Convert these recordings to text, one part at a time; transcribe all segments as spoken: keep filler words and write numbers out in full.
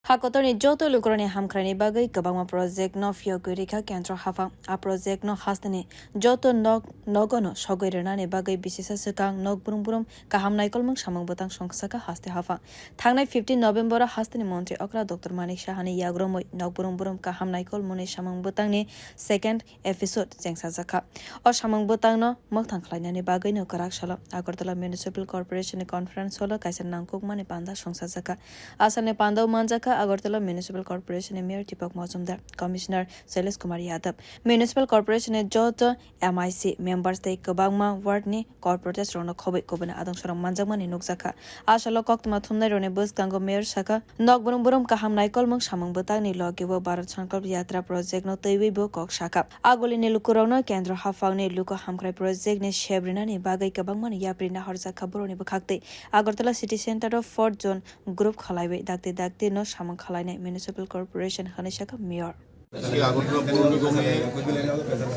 Ha kotorni joto lukurokni hamkraini bagwi kwbangma project no phiyogwi rikha Kendra haphang. A project no hasteni joto nok, nogono sogwi rwnani bagwi bisisa swkang nok brum brum kaham naikolmung samung bwtang songkha sakha haste haphang. Thangnai fifteen November o hasteni montri okra Doctor Manik Sahani yagrumwi nok brum brum kaham naikolmungni samung bwtangni second episode chengsajakha. O samung bwtangno mwthang khlainani bagwino kwrak salo Agartala Municipal Corporation ni conference hall o kaisa nangkukmani panda songsajakha. Asalni pandao manjakha Agartala Municipal Corporation ni Mayor Deepak Majumdar, Commissioner Shailesh Kumar Yadav, Municipal Corporation ni joto M I C members tei kwbangma ward ni corporators rokno khobwi kubuni adong sorong manjakmani nukjakha. Asalo koktwma thumnai rokni bwskango Mayor sakha, nok brum brum kaham naikolmung samung bwtangni logi bo Bharat Sankalp Yatra project no twiwi bo kok sakha. Agulini lukurokno Kendra haphangni luku hamkrai project ni sep rinani bagwi kwbangmani yapri nahorjakha borokni bwkhaktwi. Agartala City Center o four zone group khalaiwi dakti dakti no samung khalainai Municipal Corporation hwnwi sakha Mayor. আজকে আগরতলা পৌর নিগমে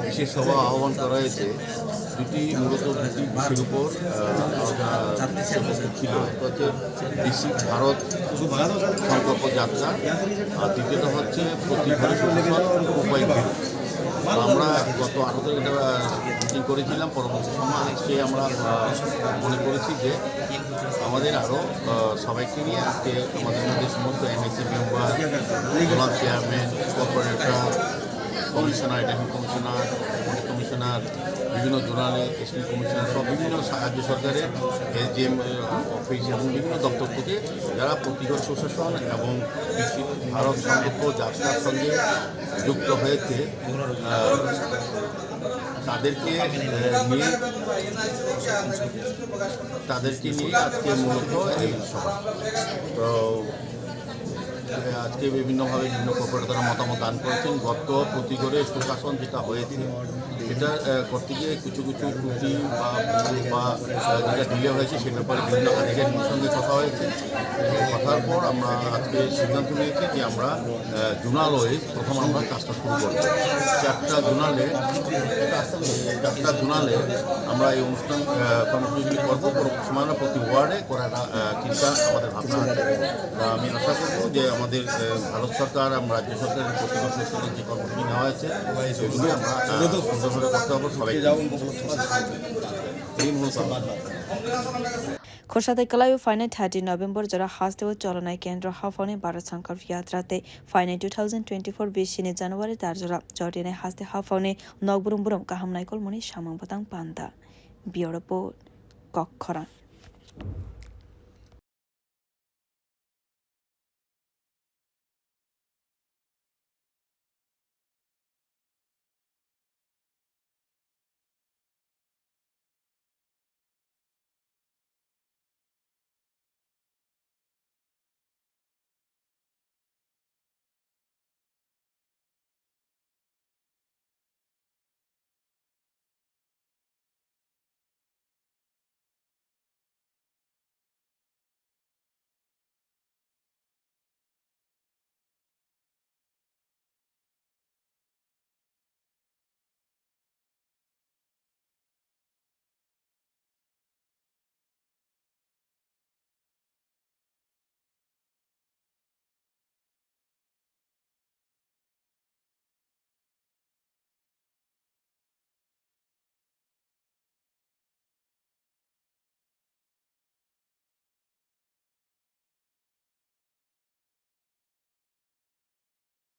বিশেষ সভা আহ্বান করা হয়েছে দুটি, মূলত দুটি বিষয়ের উপর। আহ, আলোচনা ছিল। একটা হচ্ছে বিকশিত ভারত সংকল্প যাত্রা, আর দ্বিতীয়টা হচ্ছে প্রতি ঘরে সুশাসন, উপায় গৃহ। তো আমরা গত আঠারো তারিখ একটা মিটিং করেছিলাম, পরবর্তী সময় আজকে আমরা, আহ, মনে করেছি যে আমাদের আরও, আহ, সবাইকে নিয়ে আজকে আমাদের মধ্যে সমস্ত MAC member, zonal chairman, corporator, commissioner, additional commissioner, deputy commissioner, বিভিন্ন জোনাল এসপি কমিশনার সহ বিভিন্ন রাজ্য সরকারের এসডিএম অফিস এবং বিভিন্ন দপ্তর থেকে যারা প্রতিগত সুশাসন এবং বিকশিত ভারত সংকল্প যাত্রার সঙ্গে যুক্ত হয়েছে, আহ, তাদেরকে, আহ, নিয়ে, তাদেরকে নিয়ে আজকে মূলত এই সভা। তো, আহ, আজকে বিভিন্নভাবে বিভিন্ন কর্পোরেটর তারা মতামত দান করেছেন। গত প্রতি ঘরে সুশাসন যেটা হয়েছে, সেটা, আহ, করতে গিয়ে কিছু কিছু ত্রুটি বা ভুল বা, আহ, যেটা ডিলে হয়েছে, সে ব্যাপারে বিভিন্ন আধিকারিকদের সঙ্গে কথা হয়েছে। কথার পর আমরা আজকে সিদ্ধান্ত নিয়েছি যে আমরা, আহ, জোনাল ওয়াইজ প্রথম আমরা কাজটা শুরু করব। চারটা জোনালে, চারটা জোনালে আমরা এই অনুষ্ঠান, আহ, কর্মসূচি করবো। পরবর্তী সময় আমরা প্রতি ওয়ার্ডে করার, আহ, চিন্তা আমাদের ভাবনা আছে। তা আমি আশা করবো যে আমাদের, আহ, ভারত সরকার এবং রাজ্য সরকারের প্রতিবছর যে কর্মসূচি নেওয়া হয়েছে, সেগুলি আমরা, আহ, সুন্দরভাবে করতে পারবো সবাই। এই মুহূর্তে Khorsa tei kwlaiwi phainai thirty November jora hasteo cholonai Kendra haphangni Bharat Sankalp Yatra tei phainai two thousand twenty-four bisini January tar jora chotinai haste haphangni nok brum brum kaham naikolmani samung bwtang panda. Bureau Report, Kok Khorang.